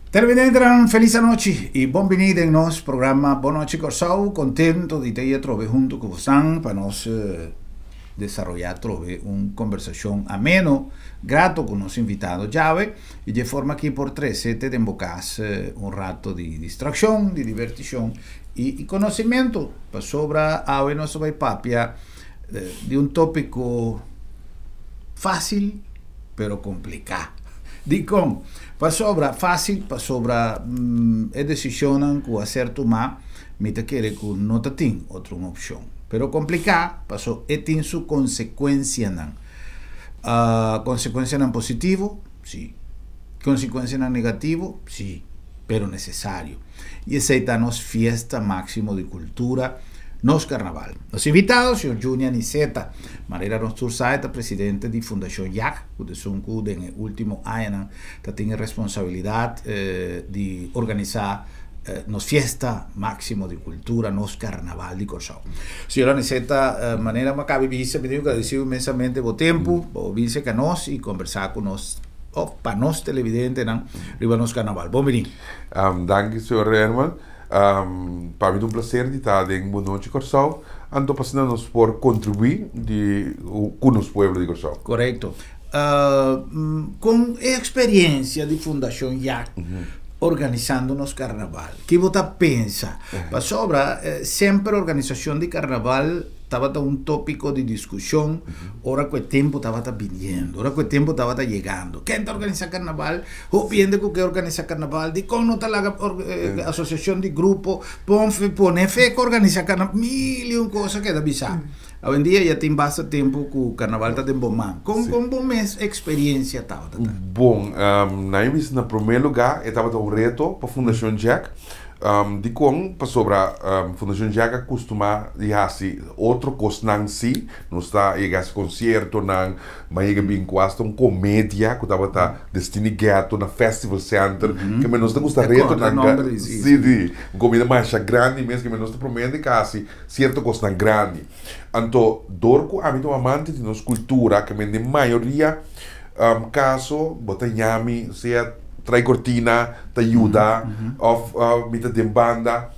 Televidentenan felis anochi y bon bini den nos programa Bon Nochi Kòrsou. Contento di ta hier atrobe hunto cu bosan pa nos desaroya atrobe un conversacion ameno, grato cu nos invitado djawe y di e forma aki por trece te den bo cas un rato di distraccion, di diverticion y conocimento. Pasobra awe nos ta bay papia di un topico facil pero complica. Dikon? Pasobra fácil, pasobra e desishonnan ku a ser tumá, mi ta kere ku no ta tin otro un opshon. Pero kompliká, paso e tin su konsekuensianan. Konsekuensianan positivo? Sí. Konsekuensianan negativo? Sí, pero nesesario. I esei ta nos fiesta máksimo di kultura, nos karnaval. Nos invitado, señor Juni Aniceta, manera nos tur sa e ta presidente di Fundashon Jak, ku ta esun ku den e último añanan ta tin e responsabilidat di organisá nos fiesta máksimo di kultura, nos karnaval di Kòrsou. Señor Aniceta, manera mi a kaba di bisa, mi tin ku agradesido inmensamente bo tempu pa bo bin serka nos i kombersá ku nos òf pa nos televidentenan riba nos karnaval. Bon bini. Danki, señor Herman. Pa mi ta un placer di ta den Bon Nochi Kòrsou, anto pa asina nos por kontribuí di ku nos pueblo di Kòrsou. Korekto. Kon e eksperensia di Fundashon Yak organisando nos karnaval? Ki bo ta pensa? Pasobra semper organisashon di karnaval tabata un tópiko di diskushon ora ku e tempu tabata biniendo, ora ku e tempu tabata yegando. Ken ta organisá karnaval? Hopi hende ku ke organisá karnaval, dikon no ta laga asosiashon di grupo pon fe pone fe ku organisá karnaval? Mil y un kos a keda bisá. Awendia ya tin basta tempu ku karnaval ta den bo man. Kon kon bo mes eksperiensia tabata ta? Bon, na mi bisa na promé lugá e tabata un reto pa Fundashon Jack. Dikon? Pasobra Fundashon Jack a kustumá di hasi otro kosnan sí. Nos ta yega hasi konsiertonan, Mi a yega bin ku asta un komedia ku tabata Destiny Ghetto na Festival Center. Ke men nos ta gusta retonan. Sí, sí. Un komedia masha grandi mes ke men nos ta promé di ka hasi sierto kosnan grandi. Anto dor ku ami ta un amante di nos kultura ke men den mayoria kaso bo ta yami sea trai kortina ta yuda òf mi ta den banda.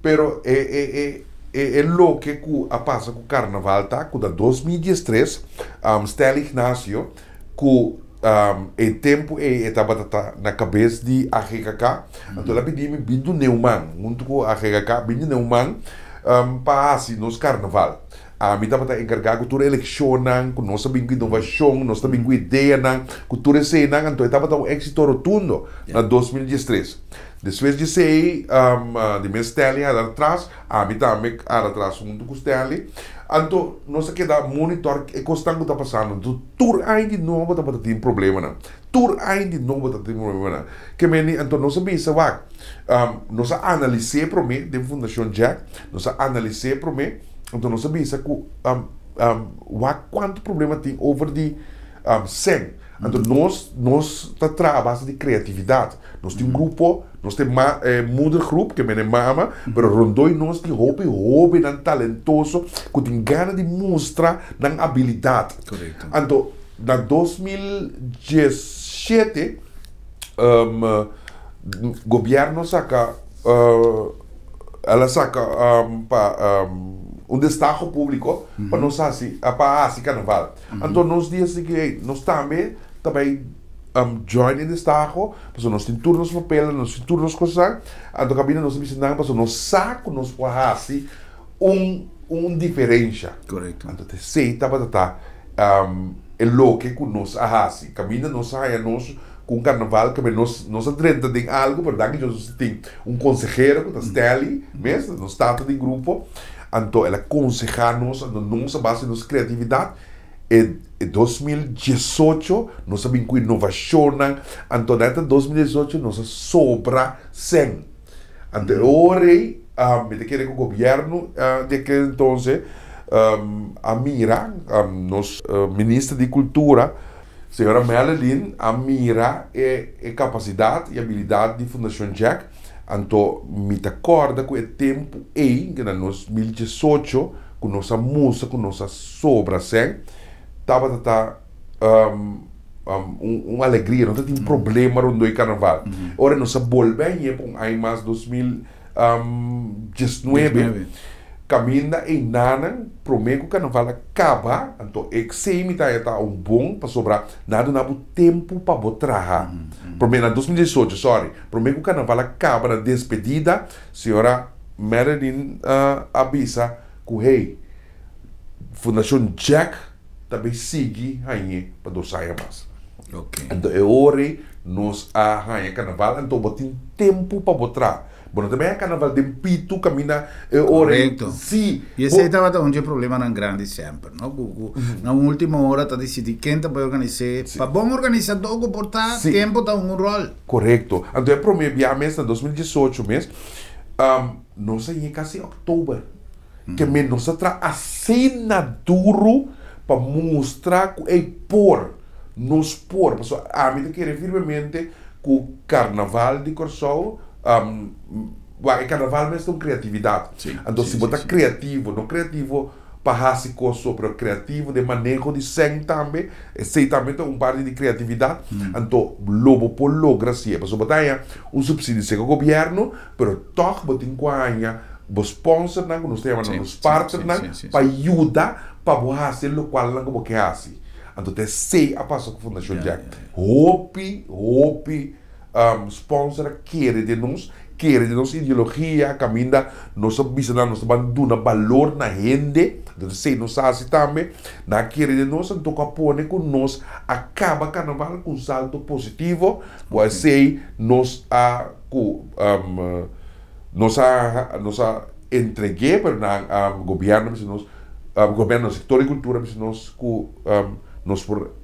Pero e e e e e loke ku a pasa ku karnaval ta ku na 2013 Stanley Ignacio ku e tempu ei e tabata ta na kabes di AGKK anto el a pidi mi bin dun'é un man huntu ku AGKK bin dun'é un man pa hasi nos karnaval. Ami tabata enkargá ku tur elekshonnan ku nos a bin ku inovashon nos ta bin ku ideanan ku tur eseinan anto e tabata un éksito rotundo na 2013. Despues di esei, di mes Stanley a hala atras, ami tambe a hala atras huntu ku Stanley. Anto nos a keda monitor e kosnan ku ta pasando. Anto tur aña di nobo tabata tin problemanan. Tur aña di nobo tabata tin problemanan. Ke mende anto nos a bisa wak, nos a analis'é promé den Fundashon Jack, nos a analis'é promé, anto nos a bisa ku wak kuantu problema tin over di sèn. Anto nos nos ta traha a base di kreatividat. Nos tin un grupo, nos tin ma e moedergroep ke mene mama, pero rondoi nos tin hopi hobennan talentoso ku tin gana di mustra nan abilidat. Korekto. Anto na 2017 gobièrnu saka el a saka pa un destaho públiko pa nos hasi pa hasi karnaval. Anto nos di así ke nos tambe ta bai join e destaho, pasobra nos tin tur nos papelnan, nos tin tur nos kosnan, anto kaminda nos ta bisa nan pasobra nos sa ku nos por hasi un un diferensha. Korekto. Anto ta esei tabata ta e loke ku nos a hasi. Kaminda nos a haña nos ku un karnaval kaminda nos nos a drenta den algu, pero danki Dios nos tin un konsehero ku ta Stanley mes, nos tata di grupo. Anto el a konsehá nos, anto nos a base di nos kreatividat, e e 2018 nos a bin ku inovashonnan, anto na e 2018 nos a sobra sèn. Anto e ora ei mi ta kere ku gobièrnu di akel entonces a mira, nos minister di kultura, señora Marilyn a mira e e kapasidat i abilidat di Fundashon Jack, Anto mi ta kòrda ku e tempu ei, ku na 2018, ku nos a mustra ku nos a sobra sèn, tabata ta un alegria, no tabatin problema rondó e karnaval. Ora nos a bolbe hañ'é pa un aña mas, 2019, kaminda einanan promé ku karnaval a kaba, anto esei mi ta haña ta un bon pasobra nan a duna bo tempu pa bo traha. Promé, na 2018, sorry, promé ku karnaval a kaba na despedida, señora Marilyn a bisa ku hey, Fundashon Jack ta bay sigui hañ'é pa dos aña mas. Anto e ora ei nos a haña karnaval, anto bo tin tempu pa bo traha. Bo no ta bay haña karnaval den pitu kaminda e ora ei. Korekto. Si. I esei tabata un dje problemanan grandi semper, no? Ku ku na un ultimo ora ta disidí ken ta bay organis'é. Pa bon organisadó ku por ta, tempu ta un ròl. Korekto. Anto e promé bia mes na 2018 mes, nos a hañ'é kasi òktober. Ke men nos a traha asina duru pa mustra ku ei por, nos por. Pasobra ami ta kere firmemente ku karnaval di Kòrsou, wak e karnaval mes ta un kreatividat. Anto si bo ta kreativo, no kreativo pa hasi kos so, pero kreativo den maneho di sèn tambe, esei tambe ta un parti di kreatividat, anto lo bo por logra si'e. Pasobra bo ta haña un supsidio serka gobièrnu, Pero tòg bo tin ku haña bo sponsornan, ku nos ta yama nan nos partnernan, pa yuda pa bo hasi e lokualnan ku bo ke hasi. Anto ta esei a pasa ku Fundashon Jack. Hopi, hopi sponsor a kere den nos, kere den nos ideologia, kaminda nos a bisa nan nos ta ban duna balor na hende, anto ta esei nos a hasi tambe. Nan a kere den nos, anto ku a pone ku nos a kaba karnaval ku un salto positivo, ku esei nos a. Ku nos a nos a entreg'é pero nan gobierno a bisa nos gobierno no sector di cultura a bisa nos ku nos por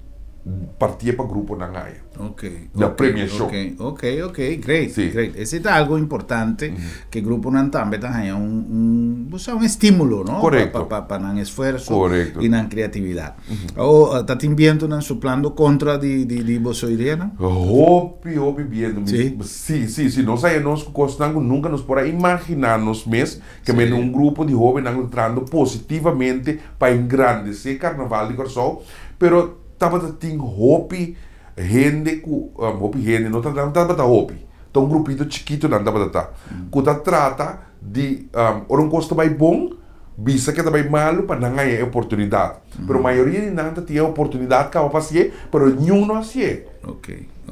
parti'é pa gruponan aya. Ok, Na ok, premiashon. ok, ok, ok, great, Sí. great. Esei ta algo importante ke gruponan tambe ta haña un un bo sa un estímulo, no? Pa Korekto. pa pa nan esfuerso Korekto. i nan kreatividat. Awor ta tin bientonan suplando kontra di di di boso ideanan? Hopi, hopi bientu. Mi, Sí. sí, sí, sí. Nos haya nos ku kosnan ku nunka nos por a imaginá nos mes, ke men un grupo di hóbennan ku ta trahando positivamente pa engrandesé Karnaval di Kòrsou, pero tabata tin hopi hende ku, hopi hende, no ta no tabata hopi, ta un grupito chikito nan tabata ta, ku ta trata di ora un kos ta bai bon, bisa ke ta bai malu pa nan haña e oportunidat. Pero mayoria di nan ta tin e oportunidat kaba pa hasié, pero niun no hasié.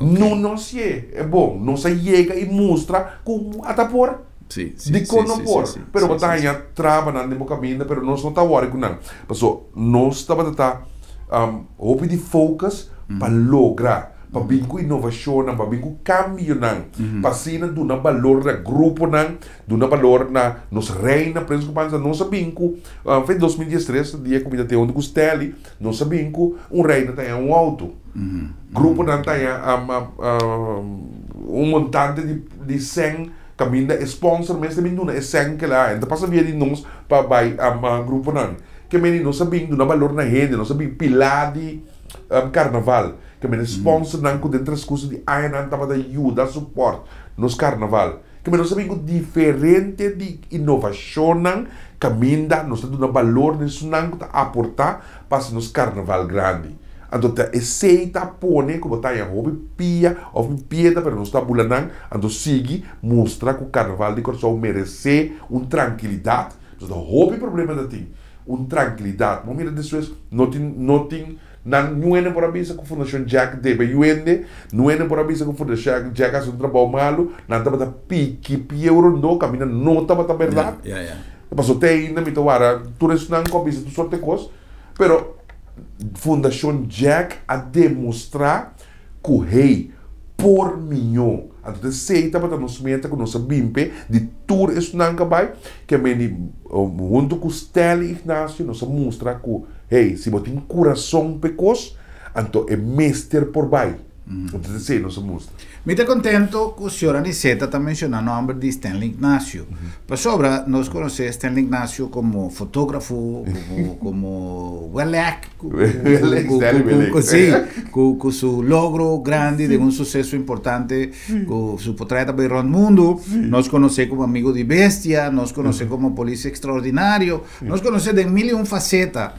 Niun no hasié. E bon, nos a yega i mustra ku a ta por. Dikon no por? Pero bo ta haña trabanan den bo kaminda, pero nos no ta wòri ku nan. Paso nos tabata ta hopi di focus pa logra. pa bin ku inovashonnan, pa bin ku kambionan, pa asina duna balor na gruponan, duna balor na nos reina Prins Kupanza. Nos a bin ku, fe 2013, dia ku mi ta te huntu ku Stelly, nos a bin ku un reina ta haña un outo. Gruponan ta haña un montante di di sèn kaminda e sponsor mes ta bin duna e sèn ku el a haña. Ta pasa via di nos pa bai gruponan. Ke meni nos a bin duna balor na hende, nos a bin pilá di karnaval. Ke mene sponsornan ku den transkurso di añanan tabata yuda suport nos karnaval. Ke mene nos a bin ku diferente di inovashonnan kaminda nos ta duna balor na esunnan ku ta aportá pa hasi nos karnaval grandi. Anto ta esei ta pone ku bo ta haña hopi pia òf piedra pero nos ta bula nan anto sigui mustra ku karnaval di Kòrsou meresé un trankilidat. Pasobra hopi problema ta tin un trankilidat. Bo mira despues no tin no tin. Nan nuene por a bisa ku Fundashon Jack debe yuende, nuene por a bisa ku Fundashon Jack hasi un trabou malu, nan tabata piki pieu rondó kaminda no tabata bèrdat. Pasobra te ainda mi ta wara tur esnan ku a bisa tur sorte kos, pero Fundashon Jack a demostrá ku hey por miñó. Anto ta esei tabata nos meta ku nos a bin p'e di tur esnan ku a bai, ke meni huntu ku Stanley Ignacio nos a mustra ku hey si bo tin kurason p'e kos anto e mester por bai. Anto ta esei nos a mustra. Mi ta contento cu señor Aniceta ta menciona nomber di Stanley Ignacio. Pasobra nos conoce Stanley Ignacio como fotografo, como, como welek, cu, cu, cu, cu, sí, cu, cu su logro grandi den un suceso importante, cu su potret a bay rond mundo. Nos conoce como amigo di bestia, nos conoce como polis extraordinario, nos conoce den mil y un faceta.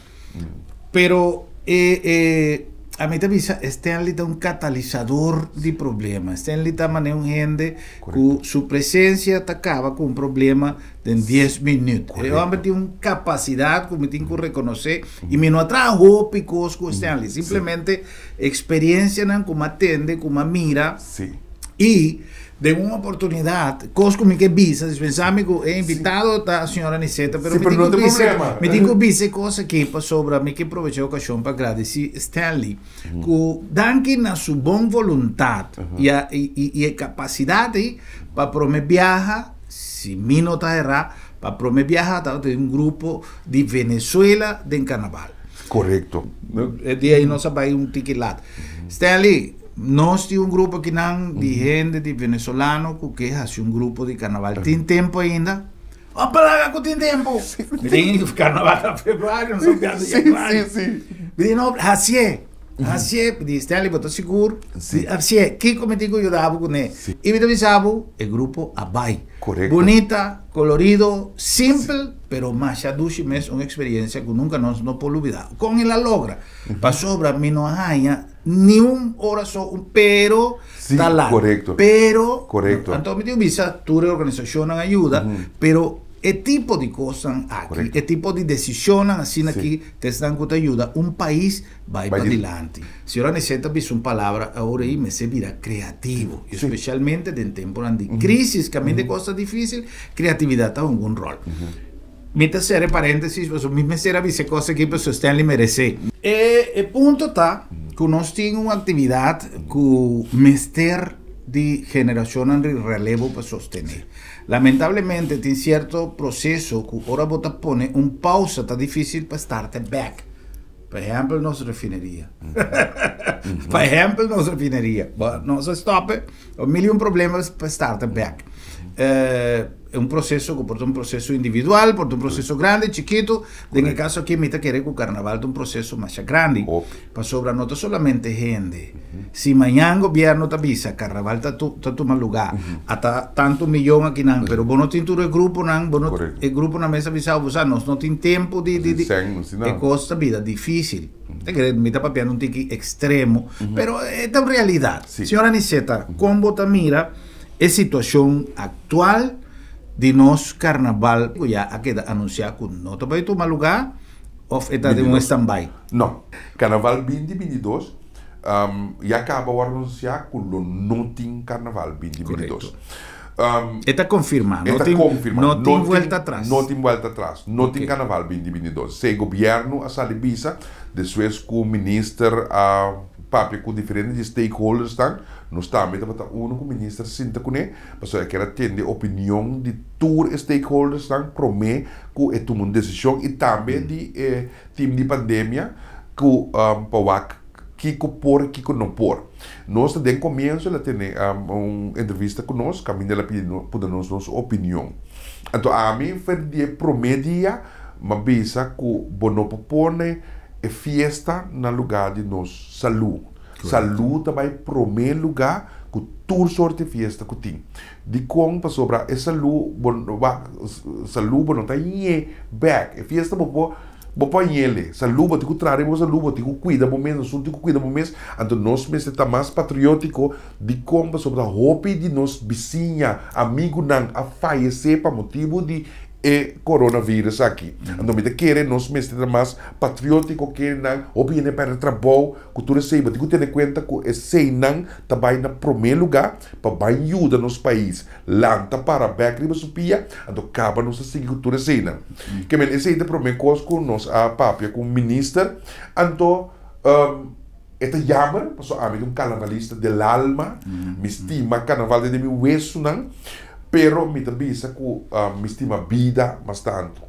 Pero e, e. Ami ta bisa Stanley ta un catalisador di problema. Stanley ta manera un hende cu su presencia ta caba cu un problema den 10 minuut. E homber tin un capacidad cu mi tin cu reconoce y mi no a traha hopi cos cu Stanley. Simplemente experiencianan cu mi a tende, cu mi a mira. Y den un oportunidad, cos cu mi ke bisa, dispensa mi cu e invitado ta señora Aniceta, pero mi tin cu bisa, mi tin cu bisa e cos aki pasobra mi ke probecha e ocasion pa gradici Stanley cu danki na su bon voluntad y a y e capacidad ey pa prome biaha, si mi no ta erra, pa prome biaha tabata tin un grupo di Venezuela den carnaval. Correcto. E dia ey nos a bay un tiki lat. Stanley. Nos tin un grupo akinan di hende di venezolano ku ke hasi un grupo di karnaval. Tin tempu ainda? Oh, palaga ku tin tempu! Mi tin karnaval na februari, nos a piensa januari. Mi di no, hasié, hasié. Mi di Stanley, bo ta sigur? Hasié. Kiko mi tin ku yuda bo kuné? I mi ta bisa bo, e grupo a bai. Bunita, kolorido, simpel, pero masha dushi mes, un eksperiencia ku nunka nos no por lubida. Kon el a logra? Pasobra mi no a haña. Ni un ora so, un pero Sí, ta laat. correcto. Pero, Correcto. anto mi tin bisa tur e organisacionnan a yuda, pero e tipo di cosnan aki, Correcto. e tipo di decisionnan asina Sí. aki, ta esnan cu ta yuda un pais bai Bai di- padilanti. Señor Anicet a bisa un palabra awor ei, mester bira creativo, y especialmente den temponan di crisis, caminda e cos ta dificil, creatividad ta hunga un rol. Mi ta sera e paréntesis pasobra mi mester a bisa e kos aki pasobra Stanley meresé. E punto ta ku nos tin un aktividat ku mester di generashonnan di relevo pa sostené. Lamentablemente tin sierto proseso ku ora bo ta pone un pausa ta difísil pa starta bèk. Por ehèmpel nos refineria. Pa ehèmpel nos refineria. Bo nos a stòp e, mil i un problema pa starta bèk. E un proceso cu por ta un proceso individual, por ta un proceso grandi, chikito. Den e caso aki mi ta kere cu carnaval ta un proceso masha grandi, pasobra no ta solamente hende. Si mañan gobierno ta bisa carnaval ta ta tuma lugar, ata tanto miyon akinan, pero bo no tin tur e gruponan, bo no e gruponan mes a bisa bo sa nos no tin tempo di di di e cos ta bira dificil. Ta kere mi ta papiando un tiki extremo, pero e ta un realidad. Señor Aniceta, con bo ta mira E situacion actual di nos carnaval cu ya a keda anuncia cu no ta bay tuma lugar of e ta den un stand-by? No. Carnaval binti 22 ya caba wor anuncia cu lo no tin Carnaval binti 22. E ta confirma, E ta confirma. no tin vuelta atras. No tin vuelta atras. No tin Carnaval binti 22. Esey gobierno a sali bisa despues cu minister a papia cu diferente di stakeholdersnan. Nos tambe tabata unu ku minister sinta kuné, pasobra e kier a tende opinion di tur e stakeholdersnan promé ku e tuma un desishon i tambe di e team di pandemia ku pa wak kiko por i kiko no por. Nos ta den komienso el a tene un entrevista ku nos kaminda el a pidi puna nos nos opinion. Anto ami for di e promé dia m'a bisa ku bo no por pone e fiesta na lugá di nos salú. Salú ta bai promé lugá ku tur sorti fiesta ku tin. Dikon? Pasobra e salú bo wak salú bo no ta ñe bèk. E fiesta bo por bo por ñele. Salú bo tin ku traha riba bo salú, bo tin ku kuida bo mes, nos tin ku kuida bo mes. Anto nos mester ta mas patriótiko. Dikon? Pasobra hopi di nos bisiña, amigunan a fayesé pa motibu di e coronavirus aki. Anto mi ta kere nos mester ta mas patriótiko ke nan. Hopi hende pèrdè trabou. Ku tur esei, bo tin ku tene kuenta ku eseinan ta bai na promé lugá pa bai yuda nos pais lanta para bèk riba su pia, anto kaba nos ta sigui ku tur eseinan. Ke men esei ta e promé kos ku nos a papia ku minister, anto e ta yamer pasobra ami ta un karnavalista del alma, mi stima karnaval desde mi wesunan, pero mi ta bisa ku mi stima bida mas tantu.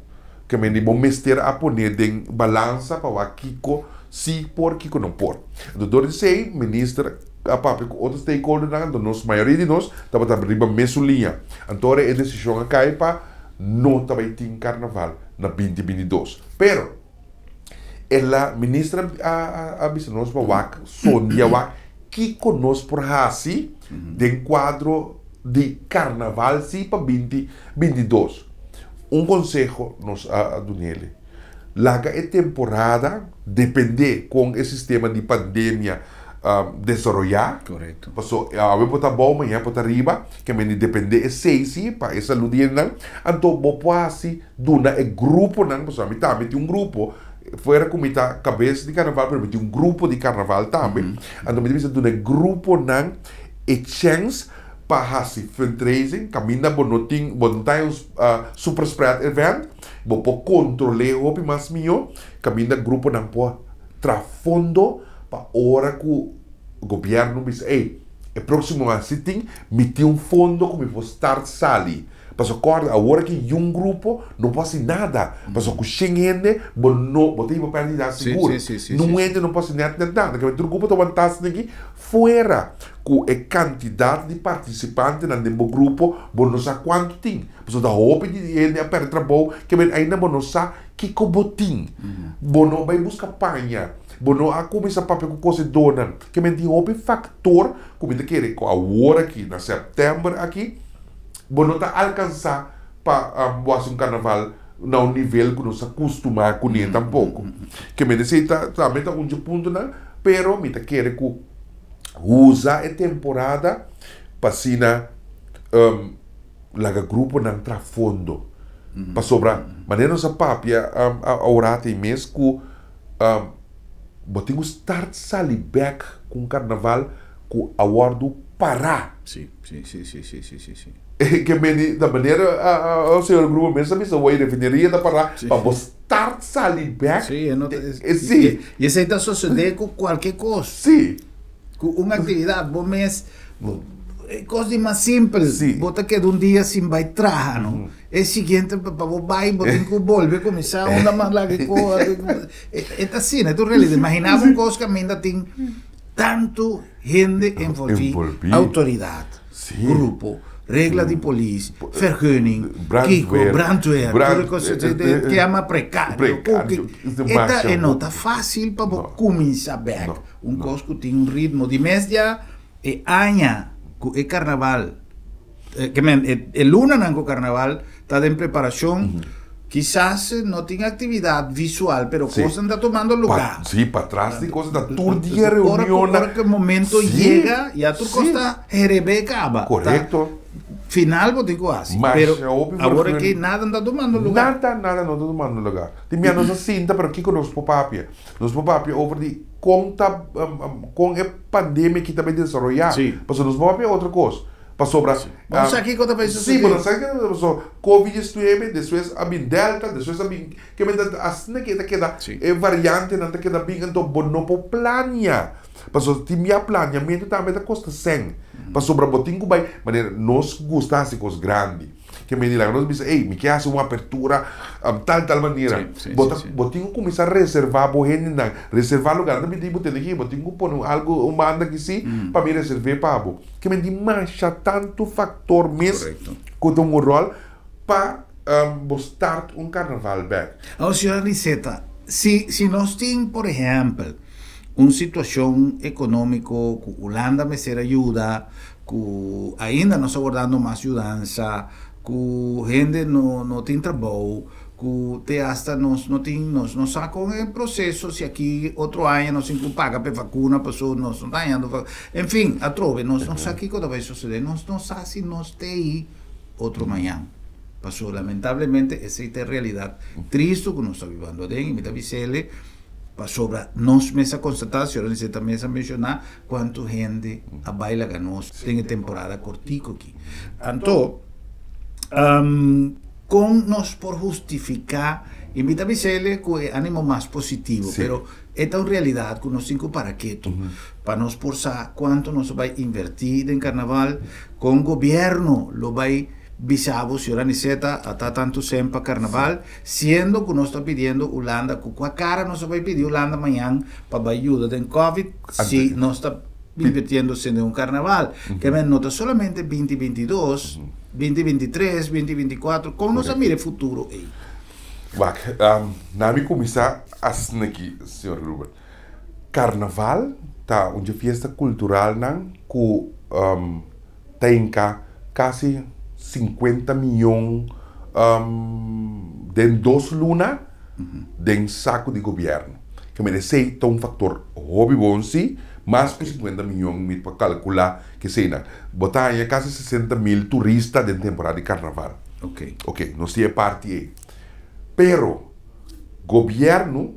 Ke men di bo mester a pone den balansa pa wak kiko si por kiko no por. Anto dor di esei minister a papia ku otro stakeholdernan anto nos mayoria di nos tabata riba mesun liña. Anto ora e desishon a kai pa no ta bai tin karnaval na 2022. Pero el a minister a a bisa nos pa wak sondia wak kiko nos por hasi den kuadro di karnaval si pa 2022. Un konseho nos a dun'ele. Laga e temporada dependé kon e sistema di pandemia desaroyá. Korekto. Paso awe bo ta abou, mañana bo ta riba, ke men di dependé esei si pa e salud di hendenan. Anto bo por hasi duna e gruponan, pasobra mi tambe tin un grupo, fuera ku mi ta kabes di karnaval, pero mi tin un grupo di karnaval tambe. Anto mi ta bisa duna e gruponan e chèns pa hasi fundraising kaminda bo no tin, bo no ta un super spread event. Bo por kontrol'é hopi mas mihó kaminda gruponan por traha fondo pa ora ku gobièrnu bisa, ey, e próksimo aña si tin, mi tin un fondo ku mi por start sali. Pasobra kòrda, awor aki yun grupo no por hasi nada. Pasobra ku shen hende bo no, bo ta hiba pèrdida sigur. Nun hende no por hasi nèt nèt nada. Kaba tur grupo ta wantá asina aki fuera ku e kantidat di partisipantenan den bo grupo bo no sa kuantu tin. Pasobra ta hopi di hende a pèrdè trabou, ke men ainda bo no sa kiko bo tin. Bo no bai buska paña, bo no a kuminsá papia ku kosedónan. Ke men tin hopi faktor ku mi ta kere ku awor aki, na sèptèmber aki, bo no ta alkansá pa bo hasi un karnaval na un nivel ku nos a kustumá kuné tampoko. Ke men esei ta tambe ta un dje puntonan, pero mi ta kere ku usa e temporada pa asina. Laga gruponan tra fondo. Pasobra manera nos a papia awor ei mes ku bo tin ku start sali bek ku un karnaval ku a wòrdu pará. Sí, sí, sí, sí, sí, sí, sí, sí. Ke meni ta manera señor Grupo mes a bisa wei refineria ta pará pa bo start sali bek. Sí, e no ta, Sí. I esei ta sosodé ku kualke kos. Sí. Ku un aktividat bo mes. E kos di mas simpel, bo ta keda un dia sin bai traha, no? E siguiente pa bo bai, bo tin ku bolbe kuminsá unda mas laga e kos. E ta asina, e ta un realidat. Imaginá bo un kos kaminda tin tantu hende envolví, outoridat, grupo, regla di polis, vergunning, kiko, brandweer, tur e kos ke yama prekario. E ta, e no ta fásil pa bo kuminsá bèk un kos ku tin un ritmo. Di mes dia. E aña ku e karnaval, ke men e lunanan ku karnaval ta den preparashon, kisas no tin aktividat visual, pero kosnan ta tumando lugá. Sí, patras di kos ta tur dia reunionnan. Ora ku e momento yega, ya tur kos ta herebé kaba. Korekto. Final bo tin ku hasi. Pero awor aki nada no ta tumando lugá. Nada, nada no ta tumando lugá. Tin bia nos a sinta, pero kiko nos por papia? Nos por papia over di kon ta, kon e pandemia aki ta bay desaroyá. Pasobra nos por papia otro kos. Pasobra. Bo no sa kiko ta bay sosodé. Sí, bo no sa kiko ta bay sosodé. Covid diesnuebe, despues a bin Delta, despues a bin, ke men ta asina ke ta keda, e variantenan ta keda bin, anto bo no por plania. Pasobra tin bia planiamentu tambe ta kosta sèn. Pasobra bo tin ku bay, manera nos gusta hasi kos grandi. Ke meni laga nos bisa, ey, mi ke hasi un apertura tal tal manera. Bo ta, bo tin ku kuminsá reservá bo hendenan, reservá lugar. Nan ta pidi bo tene aki, bo tin ku pone un algu, un banda aki si, pa mi reserv'é pa bo. Ke men tin masha tantu faktor mes ku ta un ròl pa bo start un karnaval bèk. Awor, señora Liseta, si, si nos tin, por ehèmpel, un situashon ekonómiko ku Hulanda mester a yuda, ku ainda nos ta wardando mas yudansa, ku hende no no tin trabou, ku te asta nos no tin nos no sa kon e proseso si aki otro aña nos tin ku paga pa e vakuna pasobra nos no ta hañando vakuna, en fin atrobe nos no sa kiko ta bai sosode, nos no sa si nos te ei otro mañan, pasobra lamentablemente esei ta e realidat tristu ku nos ta bibando aden i mi ta bis'ele pasobra nos mes a konstatá, señor Aniceta mes a menshoná, Cuanto hende a bai laga nos den e temporada cortico aki. Anto, con nos por hustifica, y mi ta bisele cu e animo mas positivo, pero e ta un realidad cu nos tin cu para keto, pa nos por sa cuanto nos a bai inverti den carnaval, con gobierno lo bai bisa bo, señor Aniceta, a ta tanto cen pa carnaval, Siendo ku nos ta pidiendo Hulanda ku kua kara nos a bai pidi Hulanda mañan pa bai yuda den covid si nos ta invirtiendo den un karnaval? Ke men no ta solamente binti 22, 2023, 2024, kon nos a mira e futuro ei? Wak, na mi kuminsá asina aki, señor Ruben. Karnaval ta un dje fiesta kulturalnan ku ta hinká kasi 50 miyon den dos luna. Den saku di gobièrnu. Ke men esei ta un faktor hopi bon si, mas ku 50 mion mi por kalkulá ku eseinan. Bo ta haña kasi 60 mil turista den temporada di karnaval. Ok, nos tin e parti ei. Pero gobièrnu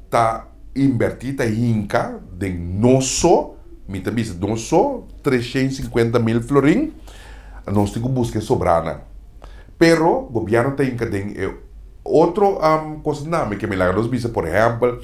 ta invertí, ta hinka den nos so, mi ta bisa nos so, 350 mil florin, nos tin ku buska e sobranan. Pero gobièrnu ta hinka den e otro kosnan ke mi laga nos bisa, por ehèmpel,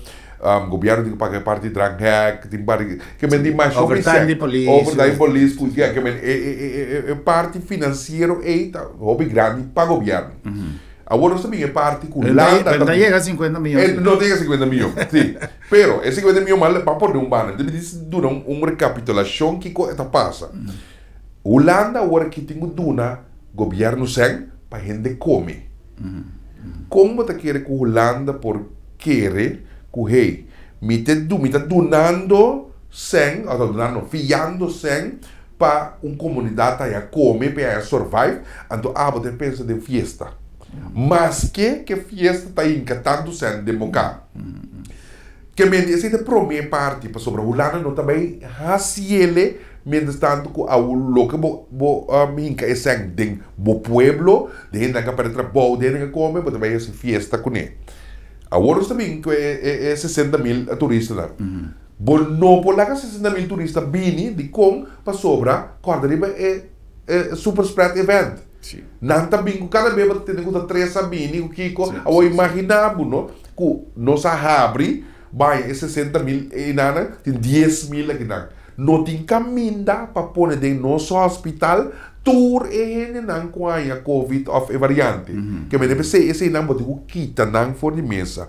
gobièrnu tin ku paga e parti dranghek, tin parti ke men tin mas. Overtime di polis. Overtime polis, ku ke men e parti finansiero ei ta hopi grandi pa gobièrnu. Awor nos ta bin e parti ku Hulanda. No ta yega 50 mion. No ta yega 50 mion, si. Pero e 50 mion mal pa pone un banda. Debe duna un rekapitulashon kiko ta pasa. Hulanda awor aki tin ku duna gobièrnu sèn pa hende kome. Kon bo ta kere ku Hulanda por kere ku, hey, mi ta dunando sèn, òf ta dunando, fiando sèn pa un komunidat haya kome, pa haya survive, anto abo ta pensa den fiesta? Maske ke fiesta ta hinka tantu sèn den boka. Ke men esei ta promé parti, pasobra Hulanda no ta bai hasiele mientras tanto ku awo loke bo hinka e sèn den bo pueblo, den hendenan ku a pèrdè trabou, den hendenan ku a kome, bo ta bai hasi fiesta kuné. Awor nos ta bin ku e 60 mil turistanan. Bo no por laga 60 mil turista bini dikon? Pasobra kòrda riba e super spread event. Nan ta bin ku kada bes bo ta tende ku ta tres a bini ku kiko. Awor imaginá bo no ku nos a habri bai e 60 mil einanan tin 10 mil akinan. No tin kaminda pa pone den nos hospital tur e hendenan ku haña covid òf e variante. Ke mende p'esei eseinan bo tin ku kita nan for di mesa.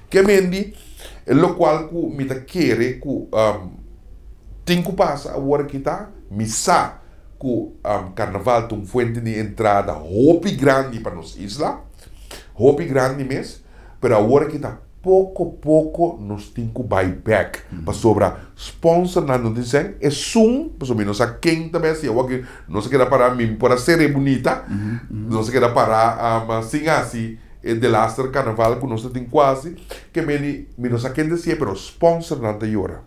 Ke mendi lokual ku mi ta kere ku tin ku pasa awor aki ta mi sa ku karnaval ta un fuente di entrada hopi grandi pa nos isla, hopi grandi mes, pero awor aki ta poko poko nos tin ku bai bek pasobra sponsornan no tin sèn, esun pasobra mi no sa ken ta bai hasi awor aki nos a keda pará, mi por a sere bunita, nos a keda pará sin hasi e delaster karnaval ku nos ta tin kuasi ke meni mi no sa ken ta hasié, pero sponsornan ta yora,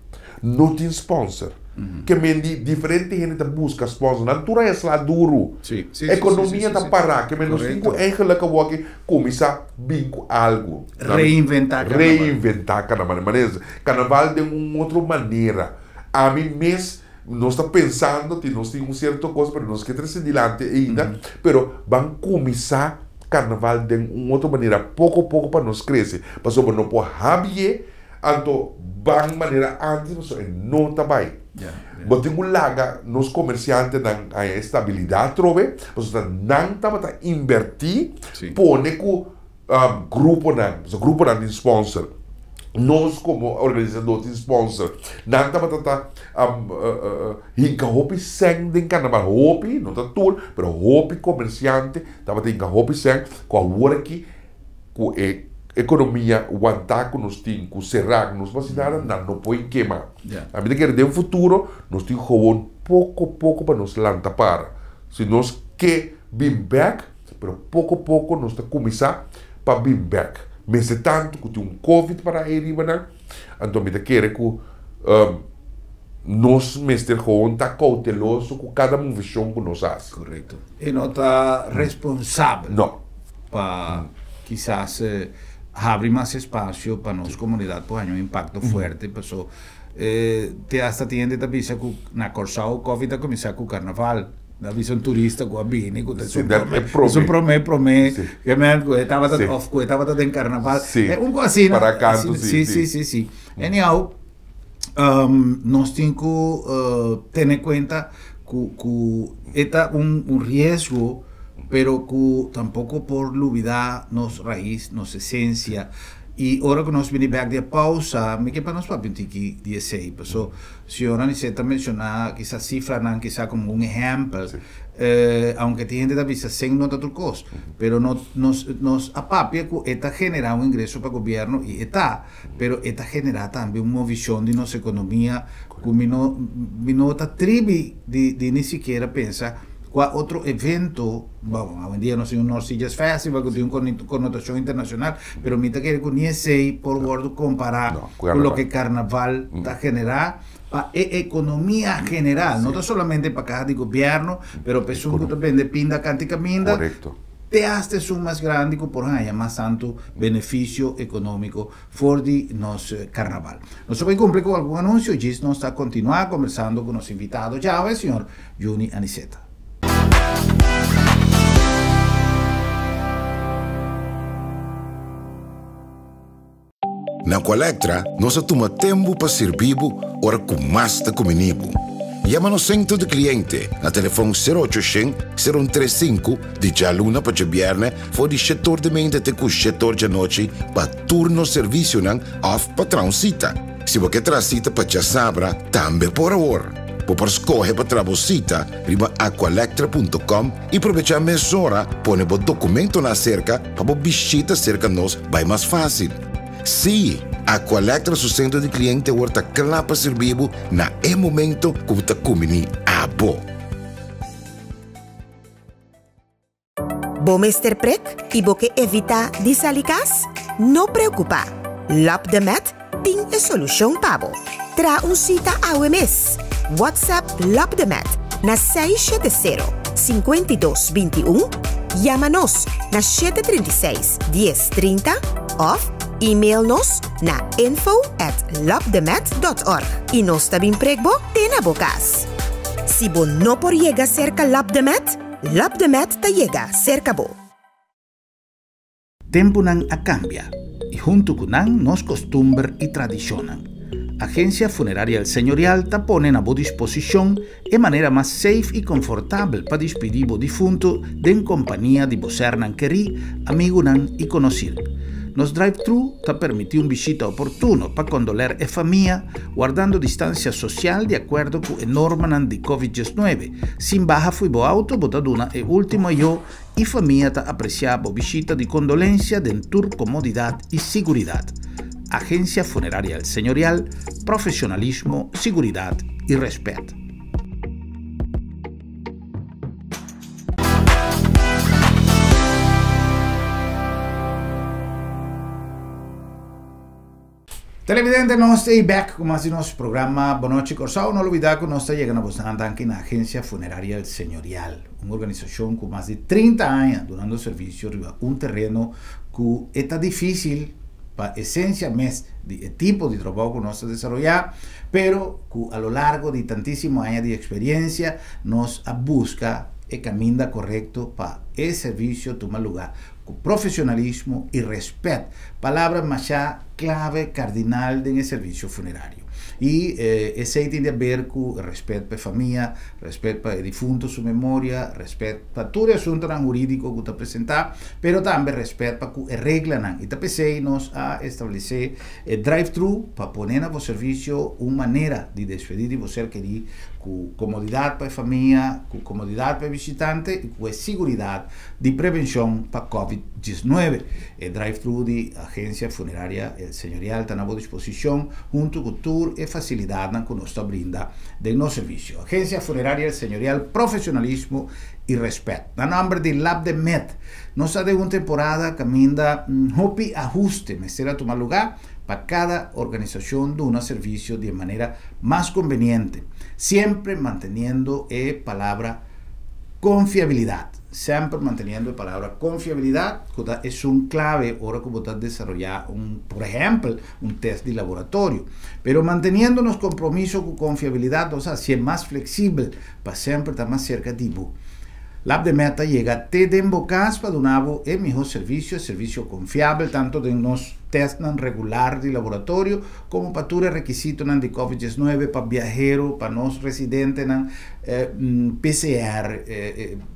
no tin sponsor. Ke men di diferente hende ta buska sponsor, nan tur a sla duru. Ekonomia ta pará, ke men nos tin ku eigenlijk awor aki kuminsá bin ku algu. Reinventá karnaval. Reinventá karnaval. Manera karnaval den un otro manera. Ami mes nos ta pensando tin nos tin un sierto kos pero nos ke trese dilanti ainda, pero ban kuminsá karnaval den un otro manera poko poko pa nos krese, pasobra no por habié. Anto ban manera antes pasobra e no ta bai. Bo tin ku laga nos komersiantenan haña e stabilidat atrobe pasobra nan tabata inbertí pone ku gruponan, pasobra gruponan tin sponsor, nos komo organisadó tin sponsor, nan tabata ta hinka hopi sèn den karnaval, hopi, no ta tur, pero hopi komersiante tabata hinka hopi sèn ku awor aki ku e ekonomia wantá ku nos tin, ku será ku nos no hasi nada, nan no por kema. Ami ta kere den futuro nos tin gewoon poko poko pa nos lanta para. Si nos ke bin bèk, pero poko poko nos ta kuminsá pa bin bèk. Mester tantu ku tin un covid para ei riba nan, anto mi ta kere ku nos mester gewoon ta kouteloso ku kada moveshon ku nos hasi. Korekto. E no ta responsabel. No. Pa kisas habri mas espasio pa nos komunidat por haña un impakto fuerte, paso te hasta tin hende ta bisa ku na Kòrsou covid a kuminsá ku karnaval. A bisa un turista ku a bini ku ta Sí, dat e promé. Esun promé promé ke men ku e tabata òf ku e tabata den karnaval. Un kos asina. Para kantu, sí. Sí. Anyhow, nos tin ku tene kuenta ku e ta un riesgo, pero ku tampoko por lubidá nos rais, nos esensia. I ora ku nos bini bèk di e pousa, mi ke pa nos papia un tiki di esei. Paso señor Anicet ta menshoná kisas sifranan kisas komo un ehèmpel, aunke tin hende ta bisa sen no ta tur kos, pero no nos nos a papia ku e ta generá un ingreso pa gobièrnu i e ta, pero e ta generá tambe un movishon di nos ekonomia ku mi no mi no ta tribi di di ni sikiera pensa. Kua otro evento, bon, awendia nos tin un North Sea Jazz Festival ku tin un konotashon internashonal, pero mi ta kere ku ni esei por wòrdu kompará ku loke karnaval ta generá pa e ekonomia general. No ta solamente pa kaha di gobièrnu, pero pa esun ku ta bende pinda kanti kaminda, te asta esun mas grandi ku por haña mas tantu benefisio ekonómiko for di nos karnaval. Nos ta bai kumpli ku algun anunsio djis nos ta kontinuá kombersando ku nos invitado djawe, señor Juni Aniceta. Na Aqualectra nos a tuma tempu pa sirbi bo ora ku mas ta kumini bo. Yama nos sentro di kliente na telefòn sero ocho shen, sero un tres sinku di djaluna pa djabièrnè for di shetor di mente te ku shetor djanochi pa tur nos servisionan òf pa traha un sita. Si bo ke traha sita pa djasabra, tambe por awor. Bo por skohe pa traha bo sita riba aqualectra punto com i probechá mesora pone bo dokumentonan aserka pa bo bishita serka nos bai mas fásil. Sí, Aqualectra su sentro di kliente awor ta kla pa sirbi bo na e momento ku bo ta kumbiní abo. Bo mester prek i bo ke evitá di sali kas? No preokupá! Lab de Med tin e solushon pa bo. Traha un sita awe mes! WhatsApp Lab de Med na 670 52 21, yama nos na 736 10 30 òf email nos na info at labdemed dot org i nos ta bin prek bo te na bo kas. Si bo no por yega serka Lab de Med, Lab de Med ta yega serka bo. Tempunan a kambia i huntu ku nan nos kostumber i tradishonnan. Agensia Funeraria El Señorial ta pone na bo disposishon e manera mas safe i konfortabel pa dispidí bo difuntu den kompania di bo sernan kerí, amigunan i konosir. Nos drive-thru ta permití un bishita oportuno pa kondoler e famia, wardando distansia sosial di akuerdo ku e normanan di Covid 19. Sin baha fui bo auto bo ta duna e ultimo ayo i famia ta apresiá bo bishita di kondolensia den tur komodidat i siguridat. Agensia Funeraria El Señorial, profesionalismo, siguridat i rèspèt. Televidente nos ta ei bek ku mas di nos programa Bonochi Kòrsou. No lubidá ku nos ta yega na bosnan danki na Agensia Funeraria El Señorial, un organisashon ku mas di 30 aña dunando servisio riba un tereno ku e ta difísil pa esensia mes di e tipo di trabou ku nos ta desaroyá, pero ku a lo largo di tantísimo aña di eksperiensia nos a buska e kaminda korekto pa e servisio tuma lugá Ku profesionalismo i respet, palabra masha clave cardinal den e servicio funerario. I esey tin di haber ku respet pa e famia, respet pa e difunto su memoria, respet pa tur e asuntonan huridico ku ta presenta, pero tambe respet pa ku e reglanan. I ta p'esey nos a establece e drive-thru pa pone na bo servicio un manera di despedi di bo ser keri ku comodidad pa e famia, ku comodidad pa e bishitante i ku e siguridad di prevenshon pa Covid 19. E drive-thru di Agencia Funeraria El Señorial ta na bo disposishon huntu ku tur e fasilidatnan ku nos ta brinda den nos servisio. Agencia Funeraria El Señorial, profesionalismo i rèspèt. Na nòmber di Lab de Med, nos ta den un temporada kaminda hopi ahuste mester a tuma lugá pa kada organisashon duna servisio di e manera mas konveniente, siempre manteniendo e palabra konfiabilidat. Semper manteniendo e palabra konfiabilidat ku ta esun klave ora ku bo ta desaroyá un, por ehèmpel, un tèst di laboratorio. Pero manteniendo nos kompromiso ku konfiabilidat nos a hasié mas fleksibel pa semper ta mas serka di bo. Lab de Meta yega te den bo kas pa duna bo e mihó servisio, e servisio konfiabel tantu den nos tèstnan regular di laboratorio komo pa tur e rekisitonan di Covid 19 pa biahero, pa nos residentenan, PCR,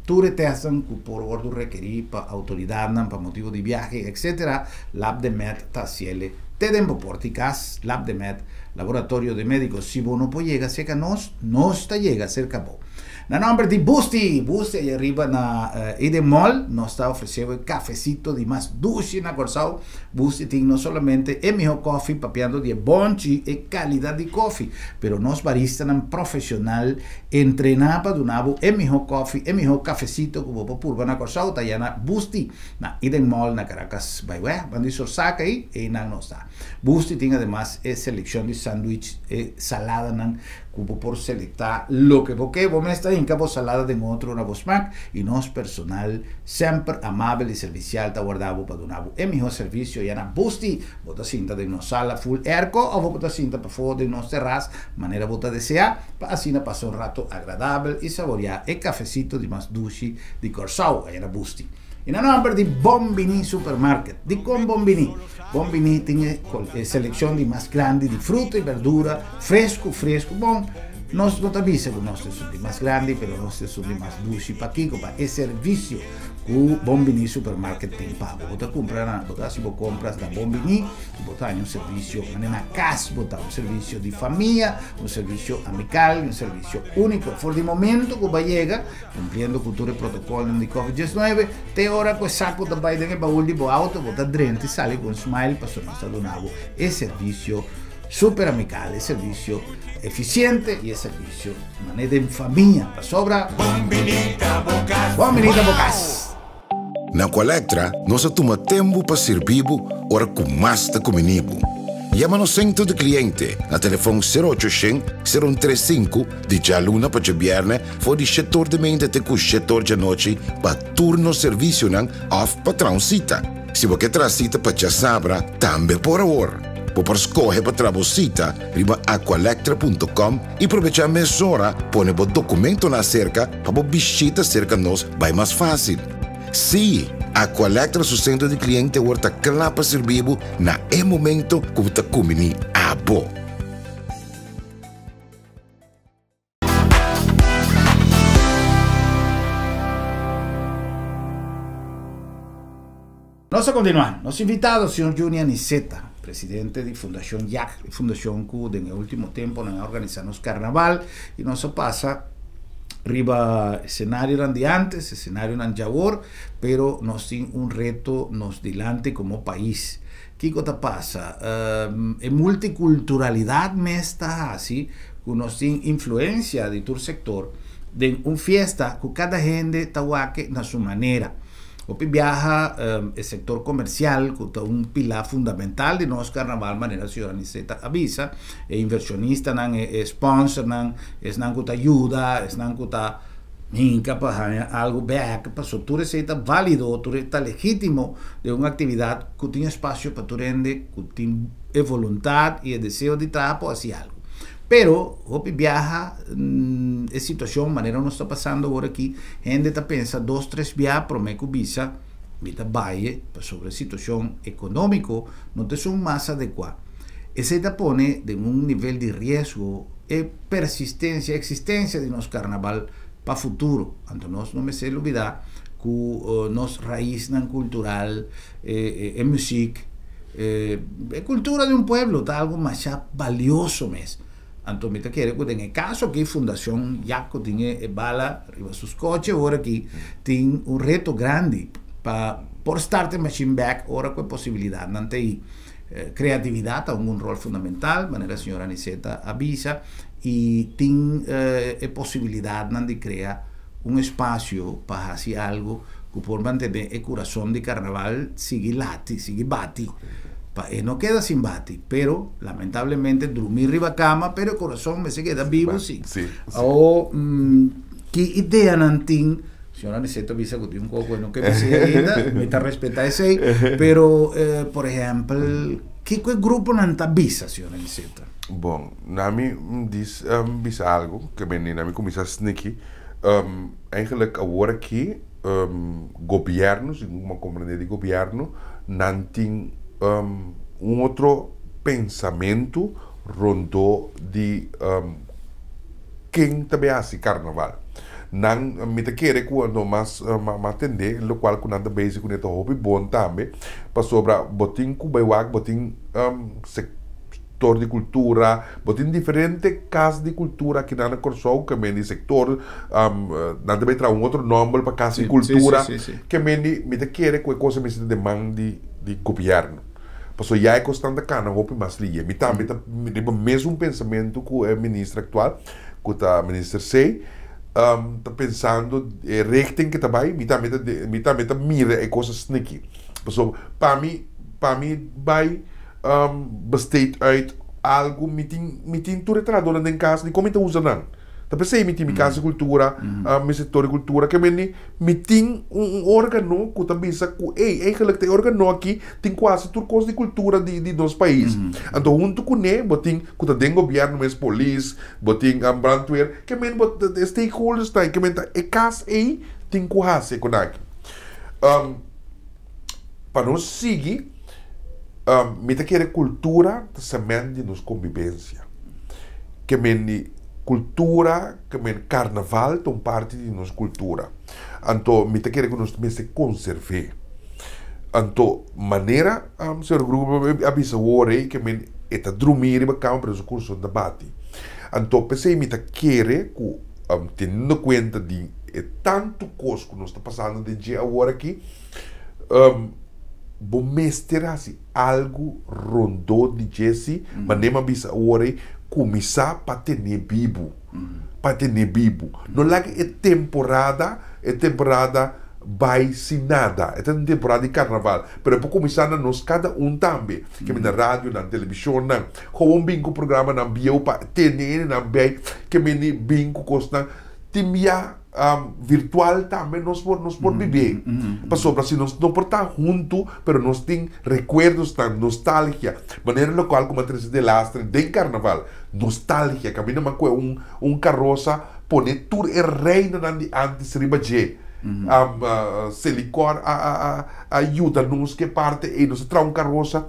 tur e tèstnan ku por wòrdu rekerí pa outoridatnan pa motibu di biahe, etcetera, Lab de Med ta hasiel te den bo pòrt'i kas. Lab de Med, Laboratorio de Médicos. Si bo no por yega serka nos, nos ta yega serka bo. Na nomber di Busti, Busti aya riba na Eden Mall, nos ta ofrece bo e cafecito di mas dushi na Corsou. Busti tin no solamente e miho koffie, papiando di e bonchi, e calidad di koffie, pero nos baristanan profesional entrena pa duna bo e miho koffie, e miho cafecito cu bo por purba na Corsou, ta aya na Busti, na Eden Mall na Caracas Byweg, banda di Sorsaka ey, eynan nos ta. Busti tin ademas e seleccion di sandwich, e saladanan Ku bo por selektá loke bo ke. Bo mes ta hinka bo salada den otro na bo smak i nos personal semper amabel i servisial ta warda bo pa duna bo e mihó servisio. Ya na Busti bo ta sinta den nos sala full airco òf bo ta sinta pafó den nos terras manera bo ta deseá pa asina pasa un rato agradabel i saboriá e kafesito di mas dushi di Kòrsou. Aya na Busti. I na nòmber di Bon Biní Supermarket. Dikon Bon Biní? Bon Biní tin e selekshon di mas grandi di fruta i berdura fresku fresku. Bon, nos no ta bisa ku nos ta esun di mas grandi, pero nos ta esun di mas dushi. Pakiko? Pa e servisio ku Bon Biní Supermarket tin pa bo. Bo ta kumpra na, bo ta hasi bo kompras na Bon Biní i bo ta haña un servisio manera na kas bo ta, un servisio di famia, un servisio amikal i un servisio úniko. For di momento ku bo a yega, Cumpliendo cu tur e protocolnan di Covid 19, te ora cu e saco ta bay den e baul di bo auto, bo ta drenta y sali cu un smile pasobra nos ta duna bo e servicio super amical, e servicio eficiente y e servicio mane den famia pasobra Bon bini ta bo cas! Bon bini ta bo cas! Na Aqualectra nos a tuma tempu pa sirbi bo ora ku mas ta kumini bo. Yama nos sentro di kliente na telefòn sero ocho shen, sero un tres sinku di djaluna pa djabièrnè for di shetor di meinta te ku shetor djanochi pa tur nos servisionan òf pa traha un sita. Si bo ke traha sita pa djasabra tambe por awor. Bo por skohe pa traha bo sita riba aqualectra punto com i probechá mesora pone bo dokumentonan aserka pa bo bishita serka nos bai mas fásil. Sí, Aqualectra su sentro di kliente awor ta kla pa sirbi bo na e momento ku bo ta kumbiní abo. Nos a kontinuá. Nos invitado, señor Juni Aniceta, presidente di Fundashon Yak, e fundashon ku den e último temponan a organisá nos karnaval i nos a pasa riba esenarionan di ántes, esenarionan djawor, pero nos tin un reto nos dilanti komo pais. Kiko ta pasa? E multikulturalidat mes ta hasi ku nos tin influensia di tur sektor den un fiesta ku kada hende ta wak na su manera. Hopi biaha e sektor komersial ku ta un pilá fundamental di nos karnaval manera señor Aniceta a bisa, e invershonistanan, e sponsornan, esnan ku ta yuda, esnan ku ta hinka pa haña algu bèk, pasobra tur esei ta válido, tur esei ta legítimo den un aktividat ku tin espasio pa tur hende ku tin e voluntat i e deseo di traha por hasi algu. Pero hopi biaha e situacion manera nos ta pasando awor aki, hende ta pensa dos tres bia prome cu bisa mi ta baye pasobra e situacion economico no ta esun mas adecua. Esey ta pone den un nivel di riesgo e persistencia, existencia di nos carnaval pa futuro. Anto nos no mester lubida cu nos raiznan cultural, e muziek, E cultura di un pueblo ta algo masha balioso mes. Anto mi ta kere cu den e caso aki Fundacion Jaco tin e bala riba su scoche ora aki tin un reto grandi pa por start e machine back ora cu e posibilidadnan ta ey. Creatividad ta hunga un rol fundamental manera señor Aniceta a bisa y tin e posibilidadnan di crea un espacio pa haci algo cu por mantene e curason di carnaval sigui lati, sigui bati, pa e no keda sin bati, pero lamentablemente drumi riba cama, pero e curason mester keda bibo si. Awo, ki ideanan tin? Señor Aniceto a bisa cu tin un coco e no ke bisa ainda, mi ta respeta esey, pero por ehempel, kico e gruponan ta bisa, señor Aniceto? Bon, na mi dis bisa algo, ke bini na mi kuminsá sniki, Eigenlijk awor aki gobierno, segun ku mi a komprende di gobierno, nan tin un otro pensamentu rondó di ken ta bin hasi karnaval. Nan, mi ta kere ku no mas mi a tende lokual ku nan ta bezig kuné ta hopi bon tambe, pasobra bo tin ku bai wak bo tin. Sektor di kultura, bo tin diferente kas di kultura aki na Kòrsou, ke men di sektor, nan ta bai traha un otro nòmber pa kas di kultura, ke men di, mi ta kere ku e kos a mester ta den man di di gobièrnu. Pasobra ya e kosnan ta kana hopi mas liye. Mi tambe ta riba mesun pensamentu ku e minister aktual, ku ta minister Say, ta pensando e richting ke ta bai, mi tambe ta mi tambe ta mira e kos asina aki. Pasobra pa mi, pa mi bai besteed uit algu mi tin mi tin tur e trahadornan den kas di kon mi ta usa nan. Ta p'esei mi tin mi kas di kultura, mi sektor di kultura ke mende mi tin un organo ku ta bisa ku ey eigenlijk ta e organo aki tin ku hasi tur kos di kultura di di nos pais. Anto huntu kuné bo tin ku ta den gobièrnu mes polis, bo tin brandweer ke mende bo e stakeholders ta ke mende ta e kas ey tin ku hasi e konaki. Pa nos sigui, mi ta kere kultura ta sement di nos kombibensia. Ke men di kultura, ke men karnaval ta un parti di nos kultura. Anto mi ta kere ku nos mester konserv'é. Anto manera señor Gruber a bisa awor ei ke men e ta drumí riba kama pero su kurason ta bati. Anto p'esei mi ta kere ku teniendo kuenta di e tantu kos ku nos ta pasando den dje awor aki, bo mester hasi algu rondó di dje si, manera mi a bisa awor ei, kuminsá pa ten'é bibu, pa ten'é bibu. No laga e temporada, e temporada bai sin nada. E ta un temporada di karnaval, pero e por kuminsá na nos kada un tambe, ke mi na radionan, televishonnan, gewoon bin ku programanan bieu pa tene hendenan bei, ke meni bin ku kosnan. Tin bia virtual tambe nos por nos por bib'é. Pasobra si nos no por ta huntu, pero nos tin rekuerdosnan, nostalgia. Manera lokual ku mi a trese delastre den karnaval, nostalgia. Kaminda mi a kohe un un karosa pone tur e reinanan di ántes riba dje. Selikor a a a a yuda nos ku e parti ei. Nos a traha un karosa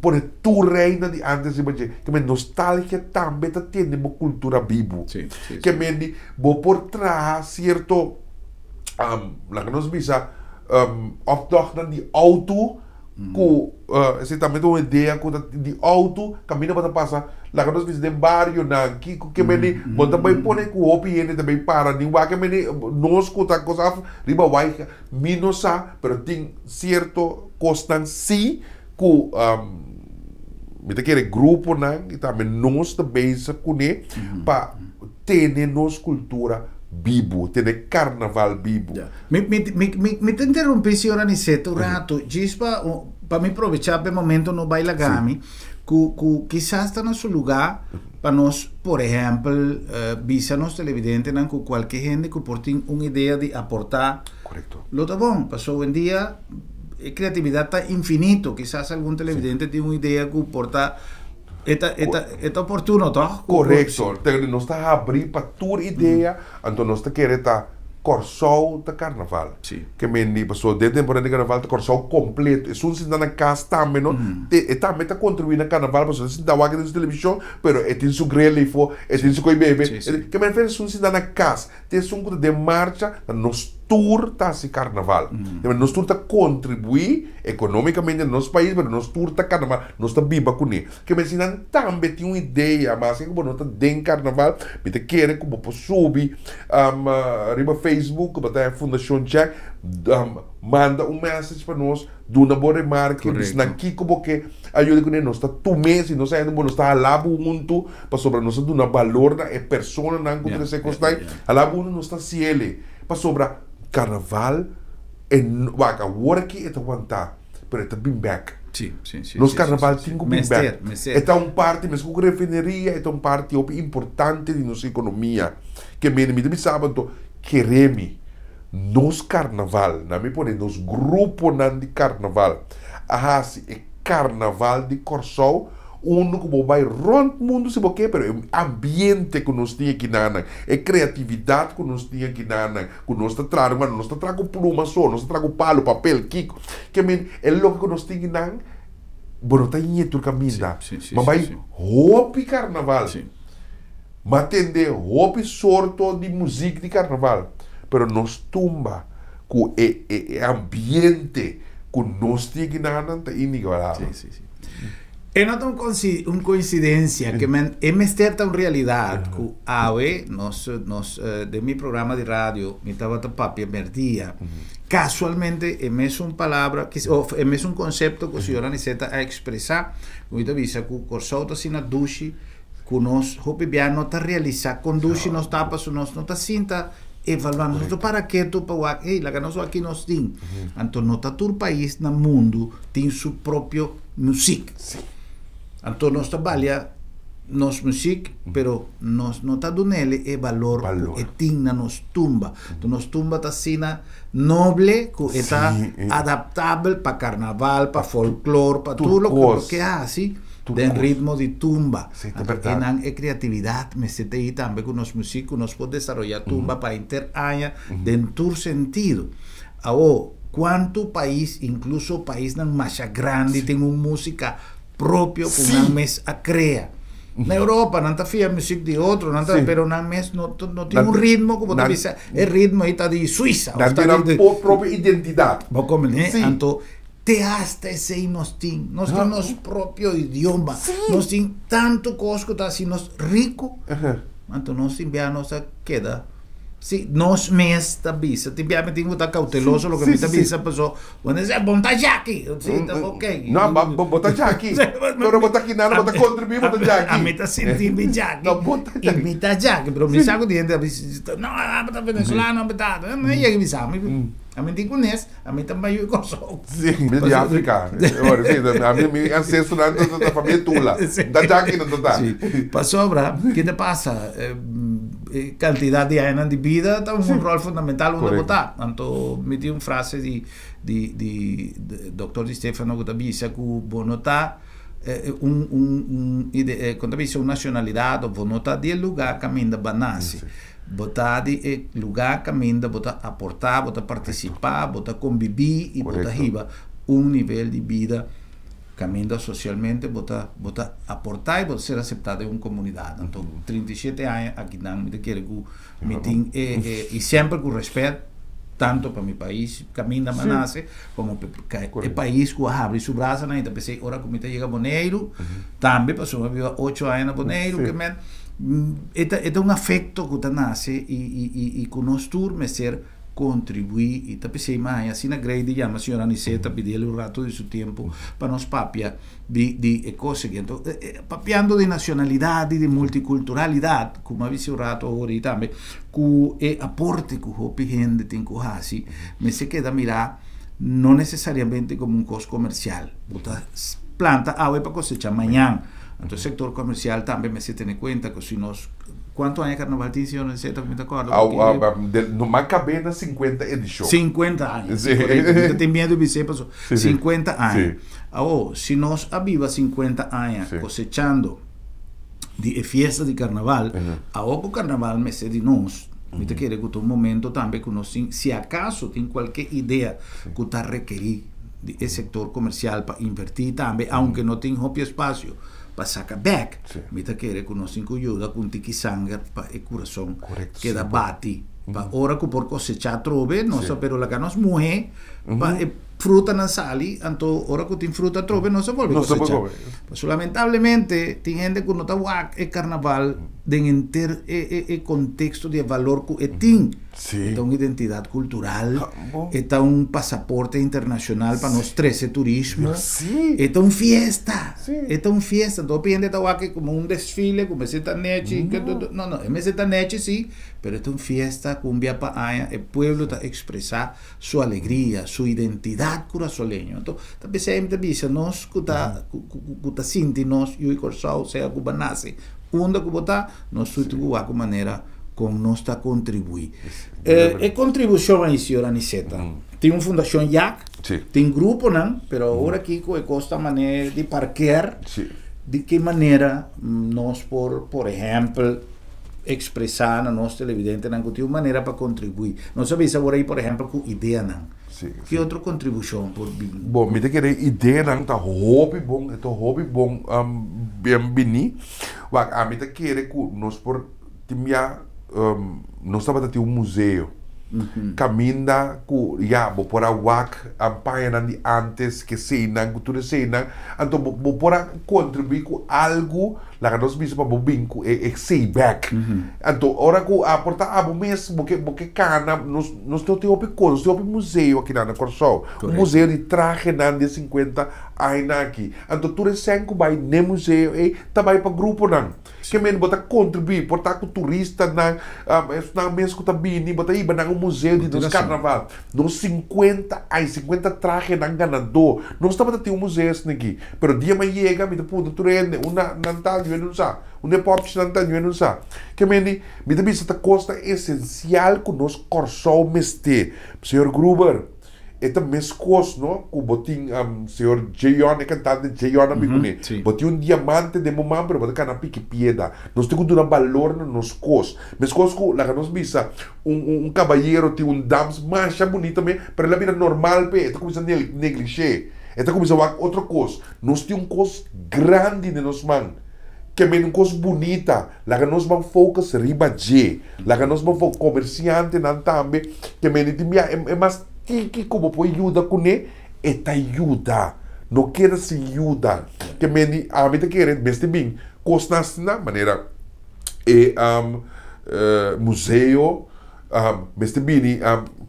pone tur reina di ántes riba dje. Ke men nostalgia tambe ta tene bo kultura bibu. Ke men di bo por traha sierto, laga nos bisa, optochtnan di outo ku esei tambe ta un idea ku ta di outo kaminda bo ta pasa, laga nos bisa den barionan, kiko ke men di bo ta bai pone ku hopi hende ta bai para ni wak ke men di nos ku ta kos af riba wai mi no sa pero tin sierto kosnan si ku mi ta kere gruponan i tambe nos ta bezig kuné pa tene nos kultura bibu, tene karnaval bibu. Ya. Mi, mi, mi, mi, mi ta interrumpí señor Aniceto un rato, djis pa, pa mi probechá pa e momento no bai laga mi, ku, ku kisas ta na su lugá pa nos, por ehèmpel, bisa nos televidentenan ku kualke hende ku por tin un idea di aportá, Korekto. lo ta bon. Pasobra owendia e kreatividat ta infinito, kisas algun televidente tin un idea ku por ta E ta, e ta, e ta oportuno, toch? Korekto. Nos ta habrí pa tur idea, anto nos ta kere ta Kòrsou ta karnaval. Sí. Ke men di, pasobra den temporada di karnaval ta Kòrsou kompleto. Esun sinta na kas tambe no, e tambe ta kontribuí na karnaval pasobra e sinta wak den su televishon, pero e tin su grill ei fo, e tin su koi bebe. Ke men refiero esun sinta na kas, te esun ku ta den marcha, ta nos tur ta hasi karnaval. Nos tur ta kontribuí ekonómikamente na nos pais, pero nos tur ta karnaval, nos ta biba kuné. Ke men si nan tambe tin un idea, maske ku bo no ta den karnaval, mi ta kere ku bo por subi riba Facebook, ku bo ta Fundashon Jack, manda un message pa nos, duna bo remarke, bisa nan kiko bo ke ayuda kuné, nos ta tum'é, si nos a hende bo nos ta hala bo huntu, pasobra nos ta duna balor na e personanan ku trese kos nan, hala bo huntu nos ta hasiel, pasobra karnaval e wak awor aki e ta wantá, pero e ta bin bèk. Nos karnaval tin ku bin bèk. E ta un parti, meskos ku refineria, e ta un parti hopi importante di nos ekonomia. Ke mende mi ta bisa bo anto, kere mi, nos karnaval, na mi pone nos gruponan di karnaval a hasi e karnaval di Kòrsou unu ku bo bai rònt mundu si bo ke, pero e ambiente ku nos tin akinanan, e kreatividat ku nos tin akinanan, ku nos ta traha, bueno, nos ta traha ku pluma so, nos ta traha ku palu, papel, kiko, ke men e loke ku nos tin akinan, bo no ta ñe tur kaminda. Ma bai hopi karnaval. M'a tende hopi sorto di muzik di karnaval, pero nos tumba ku e e ambiente ku nos tin aki nanan ta inigualabel. Sí, sí, sí. E no ta un coincidencia ke men e mester ta un realidad ku awe nos nos den mi programa di radio mi tabata papia merdia casualmente e mesun palabra of e mesun concepto ku señor Aniceta a expresa ku mi ta bisa ku Kòrsou ta asina dushi ku nos hopi bia no ta realisa kon dushi nos ta pasobra nos no ta sinta evalua nos no ta para ketu pa wak hey laga nos wak ki nos tin anto no ta tur pais na mundu tin su propio muzik anto nos ta balia nos muzik pero nos no ta dunele e balor ku e tin na nos tumba anto nos tumba ta asina noble ku e ta adaptabel pa karnaval pa folklor pa tur loke hasi den ritmo di tumba. Anto einan e creatividad mester ta ei tambe cu nos muziek cu nos por desaroya tumba pa henter aña den tur sentido. Awo, cuanto pais, incluso paisnan masha grandi tin un musica propio cu nan mes a crea. Na Europa nan ta fia muziek di otro, nan ta, pero nan mes no no tin un ritmo cu bo ta bisa e ritmo ei ta di Suiza. Nan tin nan propio identidad. Bo comprende? Anto Te hasta esei nos tin. Nos tin nos propio idioma. Nos tin tantu kos ku ta hasi nos riku. Anto nos tin bia nos a keda si nos mes ta bisa. Tin bia mi tin ku ta kauteloso loke mi ta bisa paso bo ta bisa bo ta yaki. Si ta ok. No bo ta yaki. Pero bo ta kinan bo ta kontribuí bo ta yaki. Ami ta sinti mi yaki. I mi ta yaki pero mi sa ku tin hende a bisa no abo ta venezolano abo ta. No yega bisa mi. Ami tin kunes. Ami ta mayu i Kòrsou. Sí, mi di Afrika. Ora, sí, ami, mi ancestronan ta ta famia Tula. Ta djaki nan ta ta. Sí. Pasobra, ki ta pasa? E kantidat di añanan di bida ta un ròl fundamental unda bo ta. Anto mi tin un frase di di di Doktor Di Stefano ku ta bisa ku bo no ta un un un kon ta bisa un nashonalidat òf bo no ta di e lugá kaminda bo a nase. Bo ta di e lugá kaminda bo ta aportá, bo ta partisipá, bo ta kombibí i bo ta hiba un nivel di bida kaminda sosialmente bo ta bo ta aportá i bo ta ser aseptá den un komunidat. Anto 37 aña akinan mi ta kere ku mi tin e e i semper ku rèspèt tanto pa mi pais kaminda mi a nase komo pa e pais ku a habri su brasanan i ta p'esei ora ku mi ta yega Boneiru tambe pasobra mi a biba ocho aña na Boneiru ke men E ta e ta un afecto cu ta nace y y y y cu nos tur mester contribui y ta pesey maña asina Grady yama señor Aniceta pidiele un rato di su tiempo pa nos papia di di e cos aki. Anto papiando di nacionalidad y di multiculturalidad como a bisa un rato awor y tambe cu e aporte cu hopi hende tin cu haci mester keda mira no necesariamente como un cos comercial. Bo ta planta awe pa cosecha mañan. Anto e sector comercial tambe mester tene cuenta cu si nos, cuanto aña carnaval tin señor Aniceta cu mi ta acorda? No mas cabe na 50 edicion. 50 aña, si corecto. Mi ta tin miedo di bis'e pasobra 50 aña. Awo, si nos a biba 50 aña cosechando di e fiesta di carnaval, awo cu carnaval mester di nos, mi ta kere cu ta un momento tambe cu nos tin, si acaso tin cualke idea cu ta rekeri di e sector comercial pa inverti tambe, aunke no tin hopi espacio pa saca bek, mi ta kere cu nos tin cu yuda cu un tiki sanger pa e curason keda bati, pa ora cu por cosecha atrobe, nos ta pero laga nos muhe pa e frutanan sali, anto ora cu tin fruta atrobe nos ta bolbe cosecha. Pasobra lamentablemente tin hende cu no ta wak e carnaval den henter e contexto di e valor cu e tin. E ta un identidad cultural, e ta un pasaporte internacional pa nos trece turismo. E ta un fiesta, e ta un fiesta. Anto hopi hende ta wak e como un desfile cu mester ta nechi. No, no, e mester ta nechi si, pero e ta un fiesta cu un bia pa aña e pueblo ta expresa su alegria, su identidad curasoleño. Anto ta pesey mi ta bisa nos cu ta, cu ta sinti nos yu di Corsou, sea cu bo a nace unda cu bo ta, nos tur tin cu wak un manera kon nos ta kontribuí. E kontribushon ei, señor Aniceta, tin un fundashon yak, tin gruponan, pero awor aki ku e kos ta manera di parker, di ki manera nos por, por ehèmpel, ekspresá na nos televidentenan ku tin un manera pa kontribuí. Nos a bisa awor ei, por ehèmpel, ku ideanan. Ki otro kontribushon por bin? Bon, mi ta kere ideanan ta hopi bon, e ta hopi bon bien biní. Wak, ami ta kere ku nos por. Tin bia nos tabata tin un museo. Kaminda ku ya bo por a wak pañanan di antes ke eseinan ku tur eseinan anto bo bo por a kontribuí ku algu laga nos bisa pa bo bin ku e esei bèk anto ora ku a por ta abo mes bo ke bo ke kana nos nos no tin hopi kos nos tin hopi museo akinan na Kòrsou un museo di trahenan di e sinkuenta añanan aki anto tur esei ku bai n'e museo ei ta bai pa gruponan. Ke men bo ta kontribuí, por ta ku turistanan, esnan mes ku ta bini, bo ta hiba nan un museo di nos karnaval. Nos sinkuenta aña, sinkuenta trahenan ganadó. Nos tabata tin un museo esnan aki, pero dia mi a yega mi ta puntra tur hende, unda nan ta, yu hende no sa. Unda e pòpchinan ta, yu hende no sa. Ke men di, mi ta bisa ta kosnan esensial ku nos Kòrsou mester. Señor Gruber. E ta meskos no ku bo tin señor Jeon, e kantante Jeon a bin kuné. Bo tin un diamante den bo man pero bo ta kana piki pieda. Nos tin ku duna balor na nos kos. Meskos ku laga nos bisa un un kabayero tin un dams masha bunita me pero el a bira normal p'e, e ta kuminsá neglish'é. E ta kuminsá wak otro kos. Nos tin un kos grandi den nos man. Ke men un kos bunita. Laga nos ban focus riba dje. Laga nos ban focus, comerciantenan tambe, ke mende tin bia e mas tiki ku bo por yuda kuné, e ta yuda. No keda sin yuda. Ke mende ami ta kere mester bin kosnan asina manera e museo, mester bini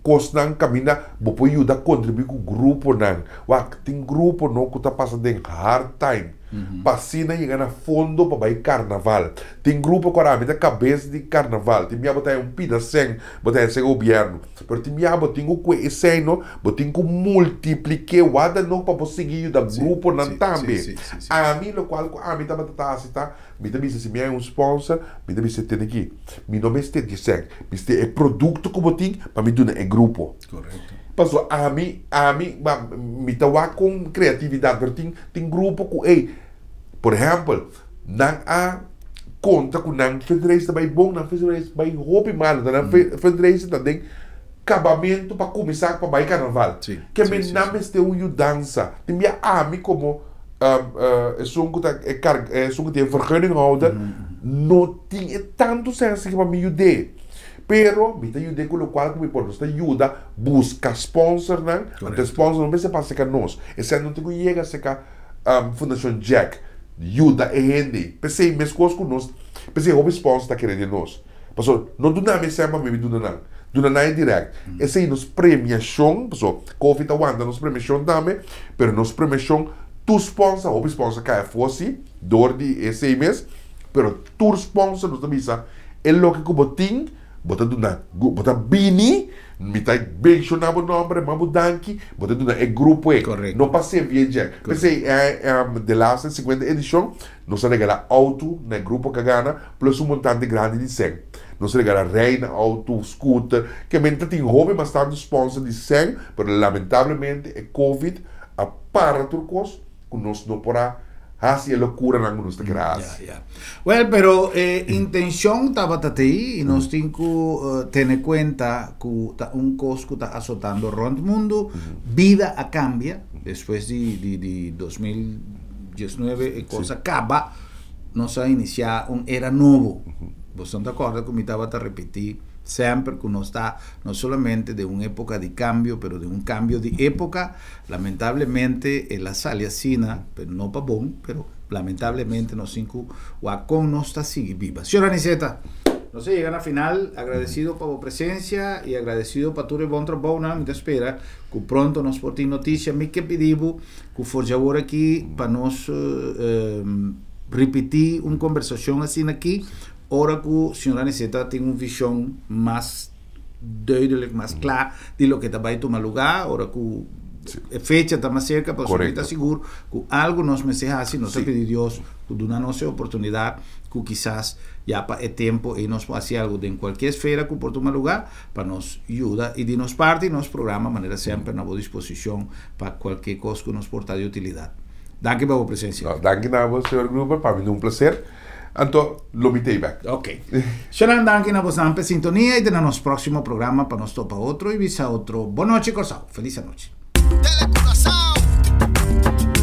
kosnan kaminda bo por yuda kontribuí ku gruponan. Wak, tin grupo no ku ta pasa den hard time. Pa asina yega na fondo pa bai karnaval. Tin grupo ku a mi ta kabes di karnaval. Tin bia bo ta haña un pida sèn, bo ta haña sèn gobièrnu. Pero tin bia bo tin ku kue e sèn no, bo tin ku multipliké wada no pa bo sigui yuda gruponan tambe. Ami lokual ku ami tabata ta hasi ta, mi ta bisa si mi haña un sponsor, mi ta bisa tene aki, mi no mester di sèn, mi mester e produkto ku bo tin pa mi duna e grupo. Pasobra ami, ami, mi ta wak kon kreatividat, pero tin. Tin grupo ku ey, por ehèmpel, nan a konta ku nan fundraiser ta bai bon, nan fundraiser bai hopi malu, ta nan fundraiser ta den kabamentu pa kuminsá pa bai karnaval. Ke men nan mester un yudansa. Tin bia ami komo esun ku ta esun ku tin e vergunninghouder no tin e tantu sèn pa mi yud'é. Pero mi ta yud'é ku lokual ku mi por. Nos ta yuda buska sponsornan, anto e sponsor no mester pasa serka nos. Esei no tin ku yega serka Fundashon Jack. Yuda e hende. P'esei meskos ku nos, p'esei hopi sponsor ta kere den nos. Pasobra no duna mi esei pa mi mi duna nan. Duna nan e dirèkt. Esei nos premiashon, pasobra Kofi ta wanta nos premiashon tambe, pero nos premiashon tur sponsor, hopi sponsor kai afó si, dor di esei mes, pero tur sponsor nos ta bisa e loke ku bo tin, bo ta duna, bo ta bini, mi ta menshoná bo nòmber, ma bo danki, bo ta duna e grupo ei. Korekto. No pa servia dje. P'esei e de laatste sinkuenta edishon nos a regalá outo na e grupo ku a gana plus un montante grandi di sèn. Nos a regalá reina outo, scooter, ke men ta tin hopi mas tantu sponsor di sèn, pero lamentablemente e covid a para tur kos. ku nos no por a hasi e lokuranan ku nos ta kere hasi. Ya, ya. Well, pero e intenshon tabata t'ei i nos tin ku tene kuenta ku ta un kos ku ta asotando rònt mundu. Bida a kambia despues di di di 2019 e kos a kaba, nos a inisiá un era nobo. Boso ta kòrda ku mi tabata repetí semper ku nos ta no solamente den un époka di kambio, pero den un kambio di époka. Lamentablemente el a sali asina, pero no pa bon, pero lamentablemente nos tin cu wak con nos ta sigui biba. Señor Aniceta, nos a yega na final, agradecido pa bo presencia y agradecido pa tur e bon trabounan. Mi ta spera cu pronto nos por tin noticia. Mi ke pidi bo cu for dje awor aki pa nos ripiti un conversacion asina aki ora cu señor Aniceta tin un vision mas duidelijk, mas kla di loke ta bai tuma lugá, ora ku e fecha ta mas serka, pasobra mi ta sigur ku algu nos mester hasi, nos ta pidi Dios ku duna nos e oportunidat ku kisas ya pa e tempu ei nos por hasi algu den kualke esfera ku por tuma lugá pa nos yuda i di nos parti nos programa manera semper na bo disposishon pa kualke kos ku nos por ta di utilidat. Danki pa bo presensia. Danki na bo, señor Gruber, pa mi ta un plaser. Anto lo mi tei bek. Ok. Shanan danki na bosnan p'e sintonia y te na nos proximo programa pa nos topa otro y bisa otro. Bon nochi Corsou. Feliz anochi. Tele Curaçao.